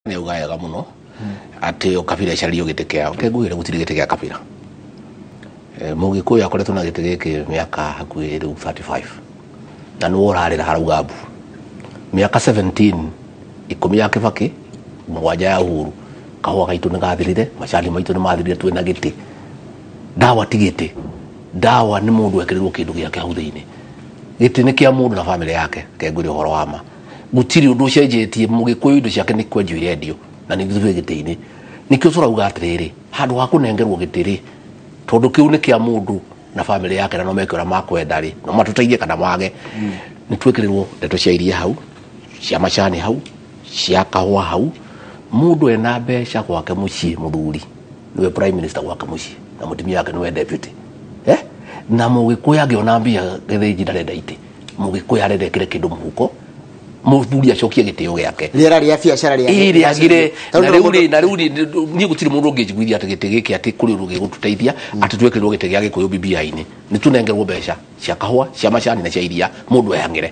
Nĩ auga wega mũno atĩ o kabira ĩcario gĩtĩ kĩao. Reke ngwĩre gũtirĩ gĩtĩ gĩa kabira. Mũgĩkũyũ akoretwo na gĩtĩ gĩkĩ mĩaka hakuhĩ rĩu 35 na nĩwe ũrarĩra harauga mbu. Mĩaka 17, 10 ya Kĩbakĩ, 7 ya Uhuru, kahũa gaitũ nĩ gathirire, macani maitũ nĩ mathirire twĩna gĩtĩ. Ndawa ti gĩtĩ, ndawa nĩ mũndũ ekĩrĩrwo kĩndũ gĩake hau thĩinĩ. Gĩtĩ nĩ kĩa mũndũ na bamĩrĩ yake, reke ngwĩre ũhoro wa ma. Gũtirĩ ũndũ ũcenjetie, mũgĩkũyũ indo ciake nĩ kwendio irendio na nĩ ithuĩ gĩtĩ-inĩ. Nĩkĩo tũrauga atĩrĩrĩ, handũ ha kũnengerwo gĩtĩ rĩ, tondũ kĩu nĩ kĩa mũndũ na bamĩrĩ yake na no meke ũrĩa makwenda rĩ, no matũteithie kana mage, nĩ twĩkĩrĩrwo ndeto cia iria hau, cia macani hau, cia kahũa hau. Mũndũ ena mbeca gwake mũciĩ, mũthuri nĩwe prime minister gwake mũciĩ na mũtumia wake nĩwe deputy. Na mũgĩkũyũ angĩona mbia gĩthĩnji ndarenda itĩ, mũgĩkũyũ arenda ekĩre kĩndũ mũhuko, mũthuri acokie gĩtĩo gĩake. Rĩera rĩa biacara rĩa Ĩĩ, rĩagire. Na rĩu rĩ, na rĩu rĩ, niĩ gũtirĩ mũndũ ũngĩnjiguithia atĩ gĩtĩ gĩkĩ atĩ kũrĩ ũndũ gĩgũtũteithia atĩ twekĩrwo gĩtĩ gĩa gĩkũyũ BBI-inĩ. Nĩ tũnengerwo mbeca cia kahũa, cia macani na cia iria, mũndũ ehang'ĩre.